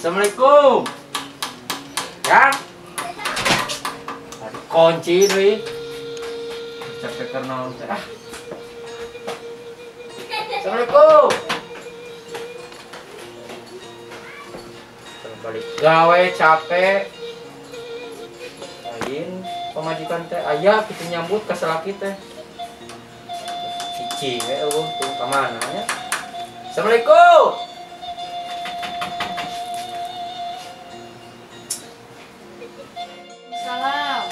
Assalamualaikum. Ya. Ada kunci deui. Capek karena teh. Ah. Assalamualaikum. Balik gawe capek. Lain pamajikan teh aya kitu nyambut ka salaki teh. Cici we eueuh tuh ka mana nya. Assalamualaikum. Salam.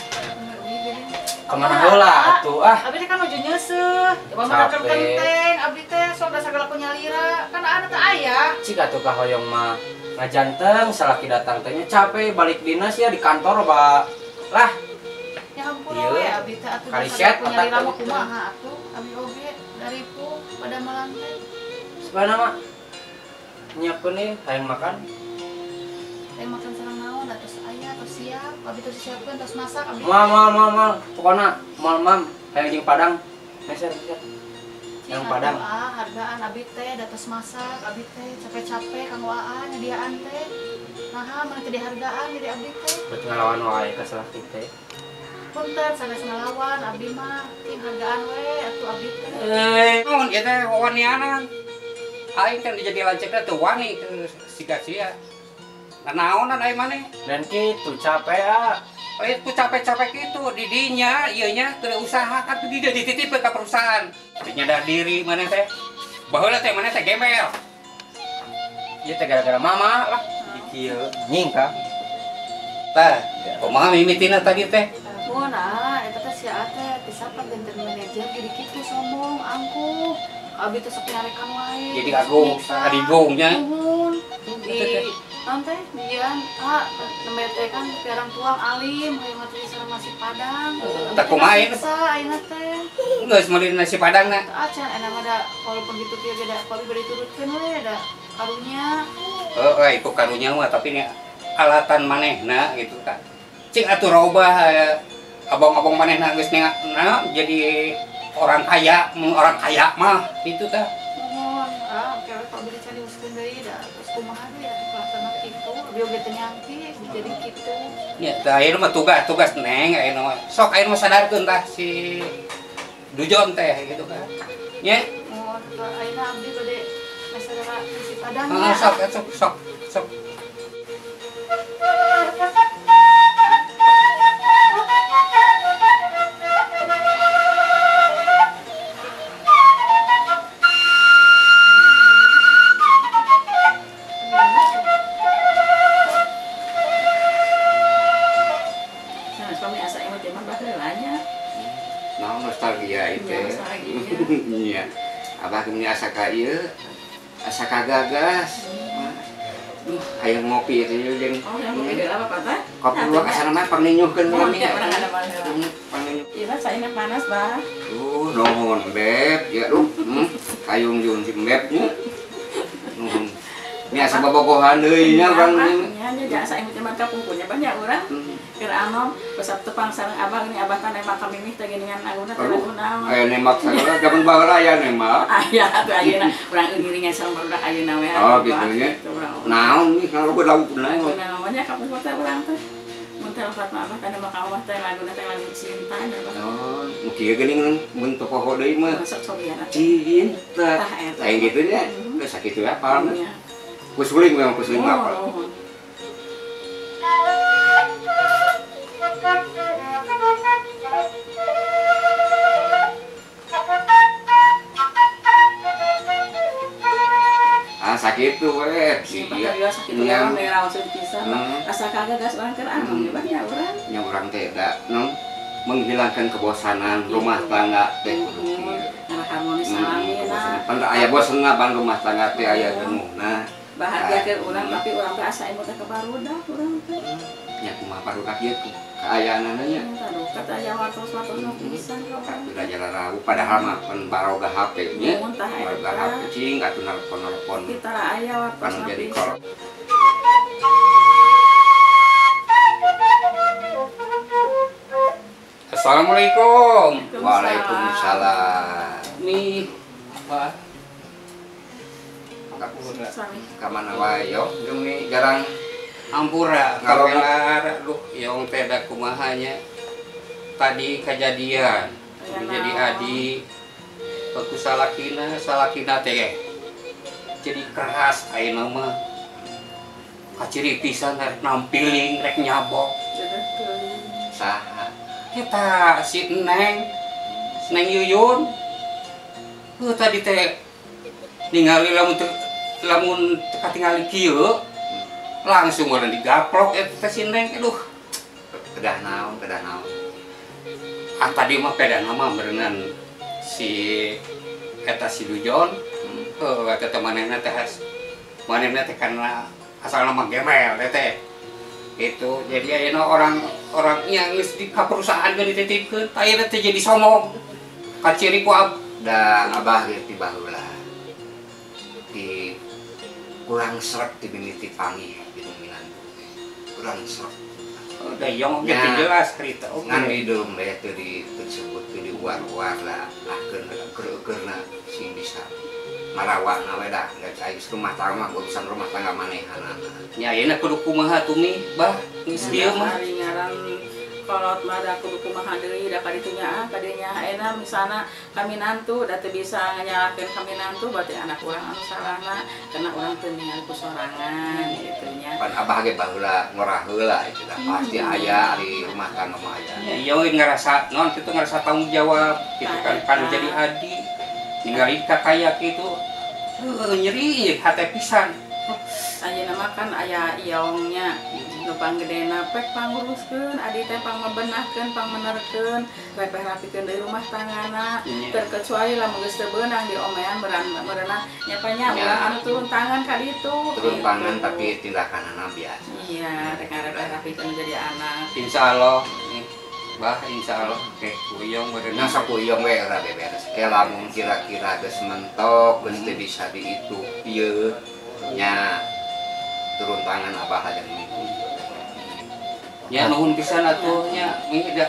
Kemana heula atuh ah? Abdi teh kan nuju nyeuseuh. Coba makan kenteng, abdi teh sok sagala ku nyalira. Kan anak teh aya. Cik atuh ka hoyong mah ngajanteng salaki datang teh nya capek balik dinas ya di kantor ba lah. Ya ampun we abdi teh atuh sagala ku nyalira mah kumaha atuh? Abdi oge daripu pada malam teh. Sebenarnya mah nyiapkeun nih hayang makan. Hayang makan sareng naon atuh aya tos siap, abdi tos siapkeun tos masak abdi. Moal moal moal moal pokona moal mam hayang jeung Padang. Meser meser. Yang Padang. Ah, hargaan abdi teh da tos masak, abdi teh capek-capek kanggo aa nyediaan teh. Naha mun teu dihargaan jadi abdi teh. Bet ngalawan wae ka salaki teh. Punten sanes ngalawan abdi mah ting hargaan we atuh abdi teh. Naon ieu teh wawanianan. Aing teh jadi lanceukna teu wani teu siga sia. Naonan aing maneh? Dan kitu capek ah. Ku capek-capek kitu di dinya ieu nya teu usaha kan di dieu dititipkeun ka perusahaan. Teu nyadar diri maneh teh. Baheula teh maneh teh gembel. Ieu teh gara-gara mama lah di kieu nying ka. Tah, kumaha mimitina tadi teh? Mun ah eta teh sia teh pisapan benten manajer jadi kitu sombong angkuh. Abi teh sok nyarekan wae. Jadi agung, adigong nya. Nuhun. Di naon teh dian ah nembe teh kan piarang tuang alim hayang teh sareng nasi Padang. Tah kumaha ieu? Ayeuna teh. Geus meuli nasi Padang na. Acan enak mah da walaupun kitu kieu ge da abi bade diturutkeun we da karunya. Heuh, itu karunya mah tapi nya alatan manehna gitu kan. Cing atuh robah abang-abang manehna geus na jadi orang kaya, mun orang kaya mah gitu tah. Nuhun, ah kewe kok beli cari uskeun deui da terus kumaha deui atuh kelakuan kitu, abi oge teu nyangki jadi kitu. Nya tah ayeuna mah tugas-tugas Neng ayeuna mah. Sok ayeuna mah sadarkeun tah si Dujon teh gitu kan. Nya. Nuhun, ayeuna abdi bade meser nasi Padang. Heeh, sok sok sok sok. Iya, abah gini asa ka ieu, asa kagagas. Duh, hayang ngopi itu jeung. Oh, hayang ngopi heula Bapak teh. Kopi luwak asana mah pangninyuhkeun mah. Pangninyuh. Ieu mah caina panas, Bah. Nuhun Beb, ya duh. Kayung jeung si Beb nya. Nuhun. Ini asa bobogohan deui nya urang nya. Nya asa imut mah kapungkurnya banyak urang. Keur anom besap tepang sareng abah ini abah kan nembak kami teh geuningan aguna teh lagu naon. Aya nembak sagala jaman baheula aya nembak. Aya atuh ayeuna urang ngiringan sareng barudak ayeuna we. Oh kitu nya. Naon nih kalau lagu naon. Naon nya kapungkur teh urang teh. Mun teh lepat mah abah kan nembak ka abah teh laguna teh lagu cinta nya abah. Oh, nu kieu geuning mun teu poho deui mah. Sok cobian. Cinta. Lain kitu nya. Geus sakitu apal. Kusuling memang kusuling apal. Ah sakitu we sia sakitu we raoseun pisan asa kagagas urang keur anu nya nya urang nya urang teh da nu menghilangkan kebosanan rumah tangga teh kudu kieu harmonis salamina pan aya bosenna ban rumah tangga teh aya jenuhna bahagia keur urang tapi urang teh asa imut teh ka barudak urang teh nya kumaha barudak ieu kaayaanana nya kata aya wartos-wartos pisan udah jalan rawu padahal mah pan baroga HP nya baroga HP cing atuh nelpon-nelpon kita aya wartos jadi kolot. Assalamualaikum. Waalaikumsalam. Nih apa? Ka mana wae yo jeung ni jarang ampura kabelar duh yong teh da kumaha nya. Tadi kejadian jadi adi ku salakina teh jadi keras ayeuna mah kaciri pisan rek nampiling rek nyabok saha eta si Neng Neng Yuyun heuh tadi teh ningali lamun katingali kieu langsung urang digaplok eta si Neng aduh pedah naon ah tadi mah pedana mah berenang si eta si Dujon heuh eta manehna teh manehna teh karena asalna mah gembel teh itu jadi ayeuna orang yang geus di ka perusahaan geus dititipkeun ayeuna teh jadi sombong kaciri ku da abah ge ti baheula di kurang srek di mimiti panggih di minantu kurang srek udah yong oge teu jelas cerita oge ngan di deum teh teu disebut teu diuar-uar lah ahkeun keur-keurna sing bisa marawana we dah geus aya rumah tangga mah urusan rumah tangga manehanana nya ayeuna kudu kumaha tuh mi bah geus dieu mah ngaran kolot mah da kudu kumaha deui da kaditu nya kadinya ayeuna misalna kami nantu da teu bisa nganyalakeun kami nantu berarti anak urang anu salahna karena urang teu ningali ku sorangan kitu nya pan abah ge baheula ngorah heula itu dah pasti aya ari rumah tangga mah aya nya ieu ngarasa naon kitu ngarasa tanggung jawab kitu kan jadi adi ningali ka kaya kitu heuh nyeri hate pisan ayeuna mah kan aya iongnya nu panggedena pek panguruskeun adi teh pangmebenahkeun pangmenerkeun repeh rapikeun deui rumah tanggana terkecuali lamun geus teu beunang diomean merenah nya nya urang anu turun tangan ka ditu turun tangan tapi tindakanana biasa iya rek repeh rapikeun jadi anak insyaallah bah insyaallah teh uyong merenah sok uyong we ora beberes ke lamun kira-kira geus mentok geus teu bisa diitu ieu nya turun tangan abah aja ini. Ya nuhun pisan atuh nya mi da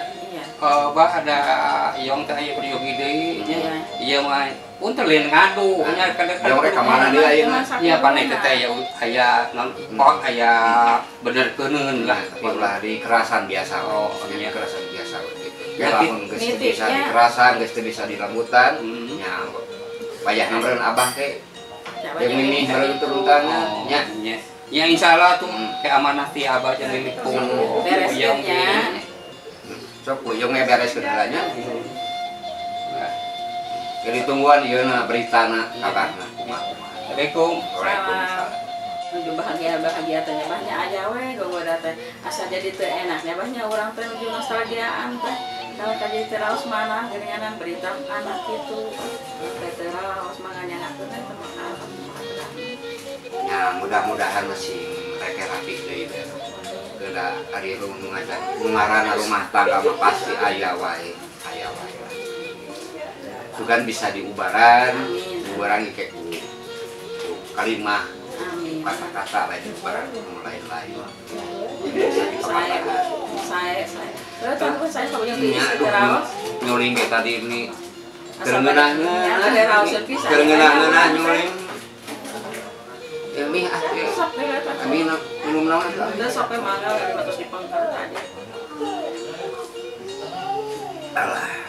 bah ada yong teh aya peryogi deui nya. Ieu mah unter lain ngadu nya kadang yong rek ka mana deui ayeuna. Nya panai teh aya aya naon kok aya benerkeuneun lah ulah di kerasan biasa. Oh, nya kerasan biasa gitu. Ya lamun geus teu bisa dikerasan, geus teu bisa dilembutan nya wayahna meureun abah teh yang ini harus turun tangan nya. Ya insyaallah tuh ke amanah ti abah jeung mimi ku uyong nya. Sok uyong ge beres heula nya. Jadi tungguan ieu na beritana kabarna kumaha. Assalamualaikum. Waalaikumsalam. Nuju bahagia-bahagia teh nya banyak aja we gogoda teh asa jadi teu enak nya banyak urang teh nuju nostalgiaan teh. Kalau tadi teraos mana geuninganan berita anak kitu teh teraos manganyangakeun teh teman. Ya mudah-mudahan masih mereka rapi deui teh. Keuna ari nu ngajak ngaranna rumah tangga mah pasti aya wae, aya wae. Sugan bisa diubaran, ubaran ke ku kalimah, kata-kata lain ubaran lain-lain. Jadi bisa dipakatakan. Saya. Terus saya punya teraos. Nyuling ke tadi ini. Kerengeunah-ngeunah nyuling. Ya mi ah kami minum naon eta? Udah sampai mangga terus dipengker tadi. Alah.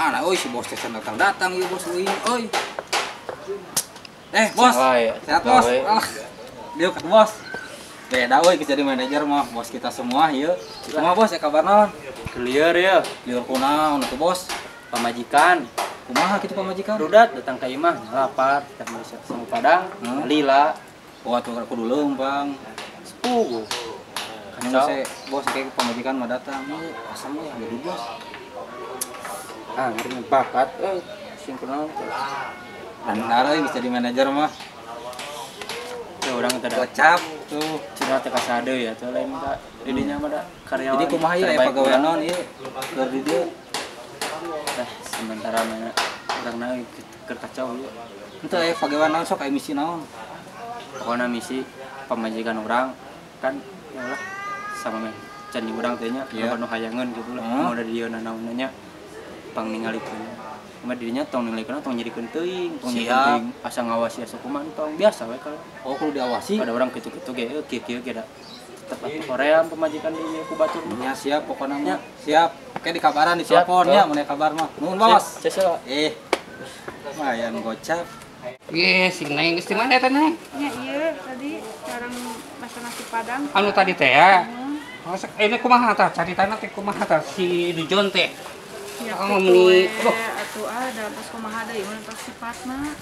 Mana euy si bos teh datang ieu bos euy euy. Bos. Sehat bos. Ah. Dieu ka bos. Beda euy geus jadi manajer mah bos kita semua ieu. Kumaha bos ya kabar naon? Lieur ya. Lieur kunaon atuh bos? Pamajikan. Kumaha kitu pamajikan? Rudat datang ka imah lapar, teh meuli sangu padang, lila. Oh atuh kudu leumpang. Sepuh. Kan bos kayak pamajikan mah datang, asam ya jadi bos. Ah, ngeri bakat sing kunaon. Benar euy bisa jadi manajer mah. Ya Urang teh gocap tuh curhat teh kasade ya tuh lain ka didinya mah da karyawan. Jadi kumaha ieu aya pagawean naon ieu keur di dieu? Tah sementara mah urangna keur kacau ieu. Henteu aya pagawean naon sok aya misi naon? Pokona misi pamajikan urang kan ya lah sama meh can di urang teh nya loba nu hayangeun kitu lah. Mun da dieu nanaonna nya pangningalikeun. Cuma dirinya tong ningalikeun tong nyerikeun teuing, tong nyerikeun teuing asa ngawasi asa kumaha tong biasa we kalau. Oh kudu diawasi. Pada orang kitu-kitu ge kieu-kieu ge da tetep atuh hoream pamajikan di ieu ku batur mah. Nya siap pokona mah. Siap. Oke dikabaran di telepon nya mun kabar mah. Nuhun bos. Siap. Lumayan gocap. Ye, si Neng geus di mana eta Neng? Nya ieu tadi sareng masak nasi padang. Anu tadi teh ya. Masak ini kumaha tah caritana teh kumaha tah si Dujon teh. Ya, meni atuh ada pas kumaha deui mun tos sifatna.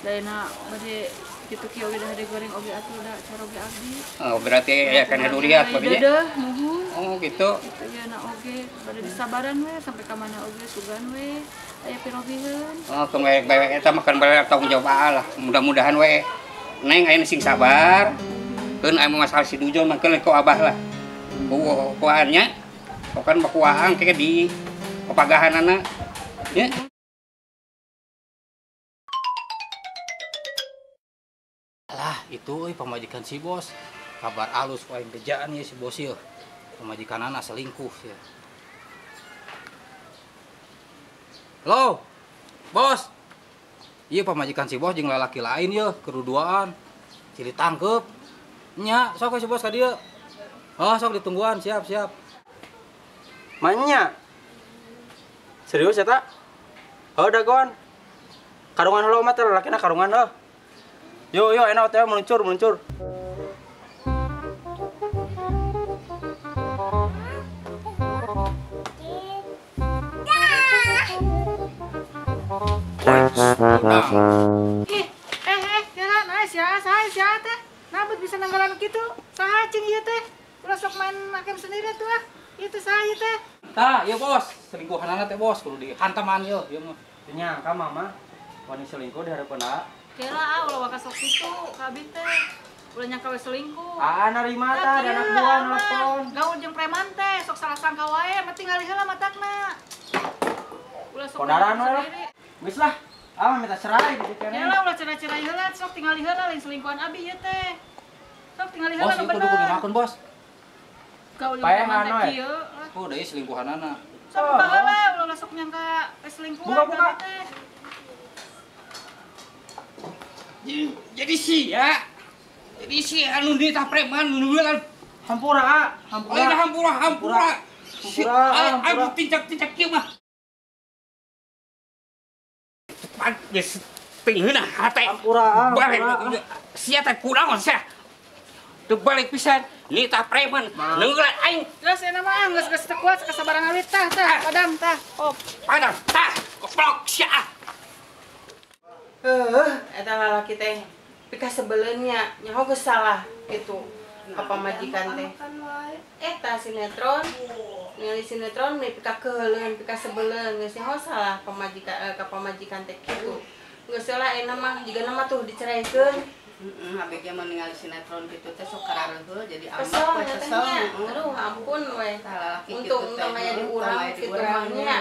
Daena bade kitu kieu oge dah goreng oge atuh da caroge abdi. Oh, berarti aya kana duriat baginya. Deudeuh muhun. Oh, gitu. Kitu ieu na oge bade disabaran we sampai ka mana oge sugan we aya pirobiheun. Oh, keun bae eta mah kan bae tanggung jawab lah. Mudah-mudahan we Neng aya sing sabar. Keun aya masalah si Dujon mah keun ku abah lah. Ku kuaannya. Pokan bakuaang ke di pepagahanana ya. Lah itu euy pamajikan si bos. Kabar alus ku aing bejaan ieu si bos ieu. Pamajikanana selingkuh ya. Halo. Bos. Ieu pamajikan si bos jeung lalaki lain ieu keruduaan. Ciri tangkep. Nya sok si bos ka dieu. Oh, sok ditungguan, siap, siap. Manya. Serius ya tak? Oh dagoan. Karungan heula mah teh lalakina karungan heuh. Yo yo enak teh meluncur meluncur. Ih, kira nah sia saha sia teh. Nah bet bisa nanggalan kitu. Saha cing ieu teh? Ulah sok main hakim sendiri tuh ah. Ieu teh saha ieu teh? Tah, ieu bos, selingkuhanana teh bos kudu dihantaman ieu, ieu mah. Teu nyangka mama wani selingkuh di hareupeun aa. Kela ah ulah waka sok kitu ka abi teh. Ulah nyangka we selingkuh. Aa narima tah ada anak buah nelpon. Gaul jeung preman teh sok salah sangka wae, mah tinggali heula matakna. Ulah sok kodaran we lah. Geus lah. Ah minta cerai gitu kan. Kela ulah cerai-cerai heula, sok tinggali heula lain selingkuhan abi ieu teh. Sok tinggali heula nu Bos, ieu bener. kudu kumahakeun bos. Gaul jeung preman teh kieu. Oh, deui selingkuhanana. Sok buka heula, ulah sok nyangka selingkuhan. Buka-buka. Jadi sia. Jadi sia anu ditah preman nu kan. Hampura, ah. Hampura. Lain hampura, hampura. Hampura, hampura. Aing tincak-tincak kieu mah. Pan geus teu hate. Hampura, ah, hampura. Sia teh kunaon sia? Teu balik pisan. Nitah preman, neunggelan aing. Geus enak mah geus geus teu kuat kasabaran alit tah tah padam tah. Oh, padam tah. Goblok sia. Heuh, eta lalaki teh pikasebeleun nya, nyaho geus salah kitu ka pamajikan teh. Eta sinetron, ningali sinetron meni pikakeuheuleun, pikasebeleun geus nyaho salah pamajikan ka pamajikan teh kitu. Geus lah enak mah jigana mah tuh diceraikeun. Heeh, abg mah ningali sinetron kitu teh sok karareuheul jadi kesel ambek we nya teh kesel. nya. Aduh, ampun we. Tah lalaki kitu Untung teh untung aya di urang aya di kitu urang mah nya.